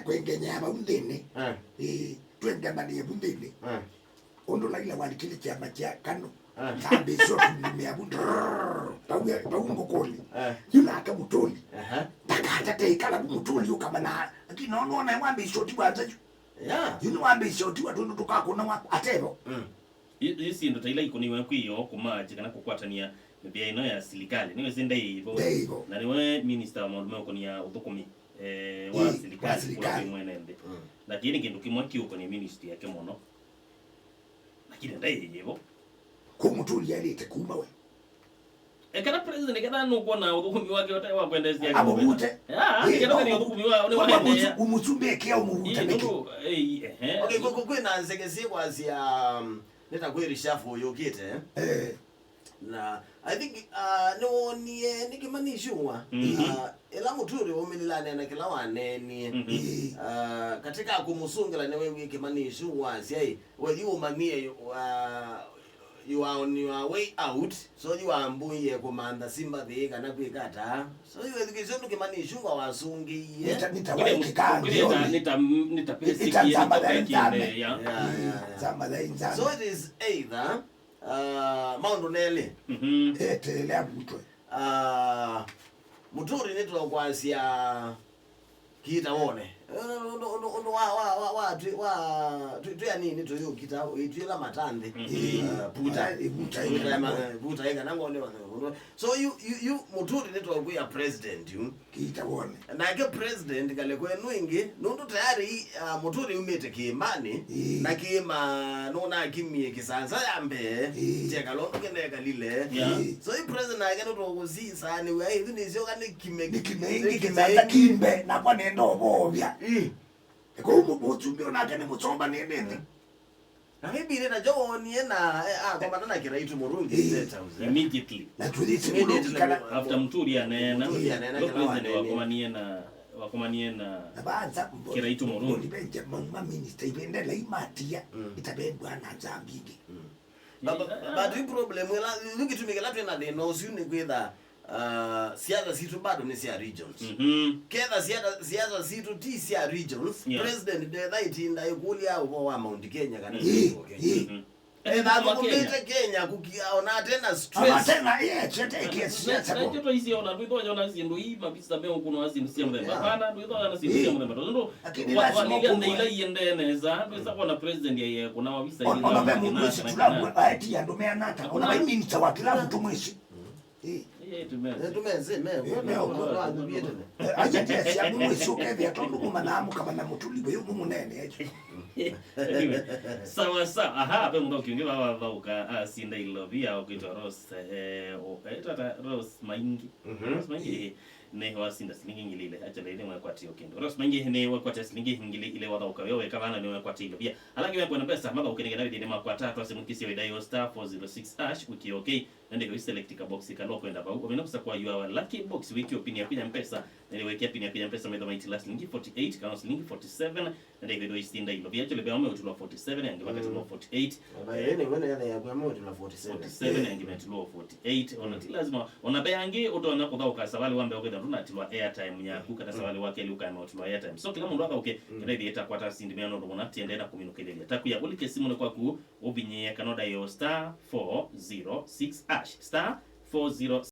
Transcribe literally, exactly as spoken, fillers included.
Kwengenya ya vau nthĩnĩ. Eh. Ĩĩ, twengemanĩe vu nthĩnĩ. Eh. Ũndũ Laila walikile kyama kya KANU. Eh. Ndambĩĩsya ũtundumĩa vu. Ndrrrr. Vau, vau ngũkũlĩ. Eh. Yu nake Mũtũli. Aha. Ndakatate ĩkala vu Mũtũli ũkamana. Lakini no nona wambĩĩsya ũtiwa nza yu. Yeah. Yu nĩwambĩĩsya ũtiwa tũndũ tũkakũna wa atevo. Mm. Yu, yu syĩndũ ta ila ikũnĩwe kwĩoo kũmaakya kana kũkwatany'a mĩvĩa ĩno ya silikalĩ. Nĩwe sĩ ndei vo. Ndei vo. Na nĩwe minista wa maũndũ meũkũnĩa ũthũkũmi, eh, wa Ĩ, silikalĩ, wa silikalĩ. Kũla mwene nthĩ. Mm. Na kĩĩ nĩ kĩndũ kĩmwe kĩũkũnĩa ministry yake mũno. Lakini ndei vo. Kũ Mũtũli alĩte kuma we. Ekana president, ekana nũkwona ũthũkũmi wake ũte wa kwendeesya. Amũvute. Ah, ĩ, ekana no, nĩ ũthũkũmi wa, nĩ wa ũmũsu-, ene ya. Ũmũsumbĩkĩa, ũmũvute. Ĩ, nĩkĩ? Nũndũ, ĩ, ehe. Okay, kũ-, kũ-, kwĩna nzeke syĩkwasya, um, nĩ ta kwĩ reshuffle yũkĩte. Eh. Na I think, uh, nĩwonie, nĩ Kĩmani Ichung'wa. Mhm. Uh, ĩla Mũtũli waumĩlĩla aneena kĩla waneenie. Mhm. Ĩ. Uh, katika kũmũsũngĩla nĩwewie Kĩmani Ichung'wa asya, ĩ, we yu ũmanyie, uh, you are on your way out, so yu wambũie kũmantha Simba thĩ kana kwĩka ata. So yu ethukĩsyo ndũ Kĩmani Ichung'wa wasũngĩie. Nĩta, nĩta waĩ kĩkangi, nĩta, nĩta, nĩta basic, nĩta nzama ya nzame. Yeah, yeah, yeah. Nzama ya nzame. So it is either, uh, maũndũ nelĩ. Mhm. Eteele avutwe. Ah, Mũtũli nĩtũkwasya kĩita wone. Eh, ũndũ, ũndũ, ũndũ wa, wa, wa, wa, twĩ, wa, twĩ, twĩ anini tũyũkita, ĩtwĩla matanthĩ. Mhm. Eh, puta. Ĩvuta ĩka. Puta ĩma-, eh, puta ĩka, na ngone wa, ũndũ. So, yu, yu, yu, Mũtũli nĩtũkwĩa president yu. Kĩita wone. Nake president kale kwenu ĩngĩ, nũndũ tayari, ah, Mũtũli umĩte kĩĩmanĩ, Ĩĩ. Na kĩĩma nũnakimie kĩsanza ya mbee, Ĩĩ. Kyekala ũndũ kĩnekalile. Yeah. Ĩĩ. So, yu president nake nũtũkũsisanĩw'a, ĩĩ, ĩthu nĩsyoka nĩ kime, nĩ kime ĩngĩ, nĩ kime kĩsanza ĩngĩ. Kimbe, nakwa nenda ũvovya. Ĩĩ. Kũu mũ-, mũsumbĩ onake nĩ mũsomba nĩ nĩnĩ. Na maybe nĩ nakyo wonie na, eh, akomana na Kĩraitũ Mũrungi Ĩĩ. State House, eh. Immediately. Na tũyĩsĩ Immediately Mũrungi kana mu-, after Mũtũli aneena, Mũtũli aneena no kĩla president wanene. Wakomanie na, wakomanie na Na banza Kĩraitũ Mũrungi. Mboni benja mauma minister ivendela imatia, Mm. Itabendwa na nzambi ingĩ. Mm. Ba-, ba-, Ĩĩ, but yu problem ĩla, yu kĩtumi kĩla twĩ na thĩna ũsu nĩ kwĩtha, uh, siasa sitũ bado nĩ sya regions. Mhm. Ketha siasa, siasa sitũ ti sya regions, Yeah. President ndetha ĩtinda ĩkũlya ũvoo wa Mount Kenya kana Ĩĩ, Central Kenya. Ĩĩ. Mhm. Etha athũkũmĩte Kenya. Kenya kũkia ona tena stress. Ona tena, yes, ete kesi, yes, na ito twaisye ona, ndwĩthoya ona syĩndũ ii, mavisa meũkũnwa syĩndũ sya mũthemba. Yeah. Hapana, ndwĩthoya ona syĩndũ sya Ĩĩ. Mũthemba. Tondũ lakini wa-, lazima walilya ndeila iende neza, ndwĩsa kuona president ya, ya kuna mavisa. Ona, ila ona ve mũndũ kana, ũsu kana, tũnamwe aetie andũ meana ata. Ona hakuna vai minister wa kĩlavu tũmwĩsĩ. Ĩĩ. Ĩĩ, tumeze. Eh, tumeze, me, Eh, me, me, ũko. Aja tesi ya mũndũ ũsu ũkethĩa tondũ mũmanaa mũkamana Mũtũli we ũmwe mũnene ekyo. Anyway, sawa sawa. Aha, ve mũndũ ũngĩ wa, wa, wa ũka, ah, sinda ilovia ũkwĩtwa Rose, eh, o, eh, tata Rose Maingi. Mhm. Rose Maingi, eh, nĩ wasinda silingi ngili ilĩ. Actually, nĩ wekwatia ũkĩndũ. Rose Maingi nĩ wekwatia silingi ngili ilĩ wathaũka. Weo weka vana nĩ wekwatia ilovia. Ala angĩ mekwenda mbesa, mathaũke nĩ kenda vĩthĩnĩ makwata, twasimũkisye wĩda yo star four zero six hash, wiki okay. Nende kũi select ka box kalwa kwenda vau. Ũmena kũsakũa your lucky box, wĩkĩe pin yaku ya mpesa. Nende wĩkĩa pin yaku ya mpesa, metha maitila silingi forty-eight, kana silingi forty-seven. Nende kwĩthwa isinda ilovia. Actually, ve amwe ũtulwa forty-seven, angĩ vakatilwa forty-eight. Aba, ene, wene yathe yaku amwe ũtulwa forty-seven. Forty-seven, angĩ metulwa forty-eight. Ona ti lazima. Ona ve angĩ ũtonya kũthaũka savali wa mbee ũkethĩa ndũnatilwa airtime yaku, kana savali wa kelĩ ũkaema ũtilwa airtime. So, kĩla mũndũ athaũke, kĩla ithiĩ takwata sindi mea nũndũ mũna tiendee na kũminũkĩlĩlya. Takuya, ũlike simũ nĩ kwaku, ũvinyĩe kana ũdaĩo star four zero six hash, star four zero